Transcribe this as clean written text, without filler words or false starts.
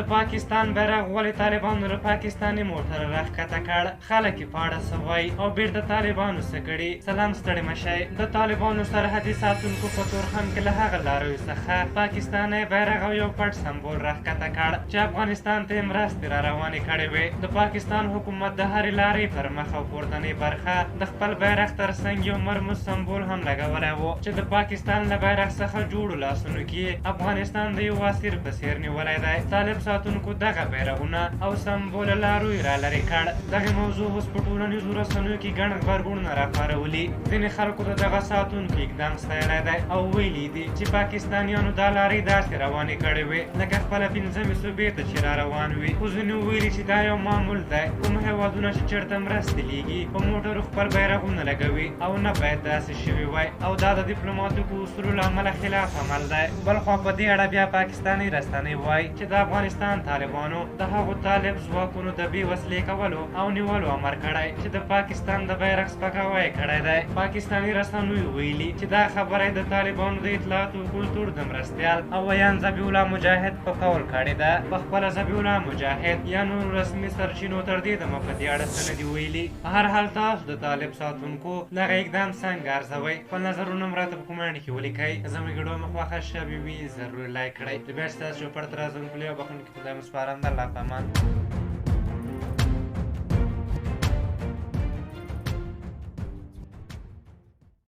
د پاکستان بیرغ ولې طالبانو له پاکستاني موټره راښکته کړ؟ خلک یې په اړه څه وایي او بیرته طالبانو څه کړي؟ سلام، ستړي مه شئ. د طالبانو سرحدي ساتونکو په تورخم کې له هغه لاریو څخه پاکستانی بیرغ او یو پټ سمبول راښکته کړ چې افغانستان ته یې مرستې را روانې کړې وې. د پاکستان حکومت د هرې لارۍ پر مخ او پورتنۍ برخه د خپل بیرغ ترڅنګ یو مرموز سمبول هم لګولی و چې د پاکستان له بیرغ څخه جوړو لاسونو کې افغانستان د یو اسیر په څېر نیولی دی. طالب ساتونکو دغه بیرغونه او سمبول له لارویو را لرې کړ. دغې موضوع اوس په ټولنیزو رسنیو کې ګڼ غبرګونونه راپارولي. ځینې خلکو د دغه ساتونکو اقدام ستایلی دی او ویلي دي چې پاکستانیانو دا لارۍ داسې روانې کړې وې لکه خپله پنځمې صوبې ته چې را روان وي. خو ځینو ویلي چې دا یو معمول دی، کوم هېوادونه چې چېرته مرستې لیږي په موټرو خپل بیرغونه لګوي او نه باید داسې شوي وای او دا د دیپلوماتیکو اصولو له امله خلاف عمل دی. بلخوا په دې اړه بیا پاکستانۍ رسنۍ وايي چې د افغانستان طالبانو د هغو طالب ځواکونو د بې وسلې کولو او نیولو امر کړی چې د پاکستان د بیرغ سپکاوی کړی دی. پاکستاني رسنیو ویلي چې دا خبره یې د طالبانو د اطلاعاتو او کلتور د مرستیال او ویاند ذبیح الله مجاهد په قول کړې ده. په خپله ذبیح الله مجاهد یا نورو رسمي سرچینو تر دې دمه په دې اړه څه نه دي ویلي. په هر حال، تاسو د طالب ساتونکو دغه اقدام څنګه ارزوئ؟ خپل نظرونه هم راته په کومنټ کې ولیکئ. که زموږ ویډیو مو خوښه شوې وي، ضرور لایک کړئ. د بیا ستاسو چوپړ ته راځم. ښکلي او بخښونکي خدای مو سپارم. د الله په امان.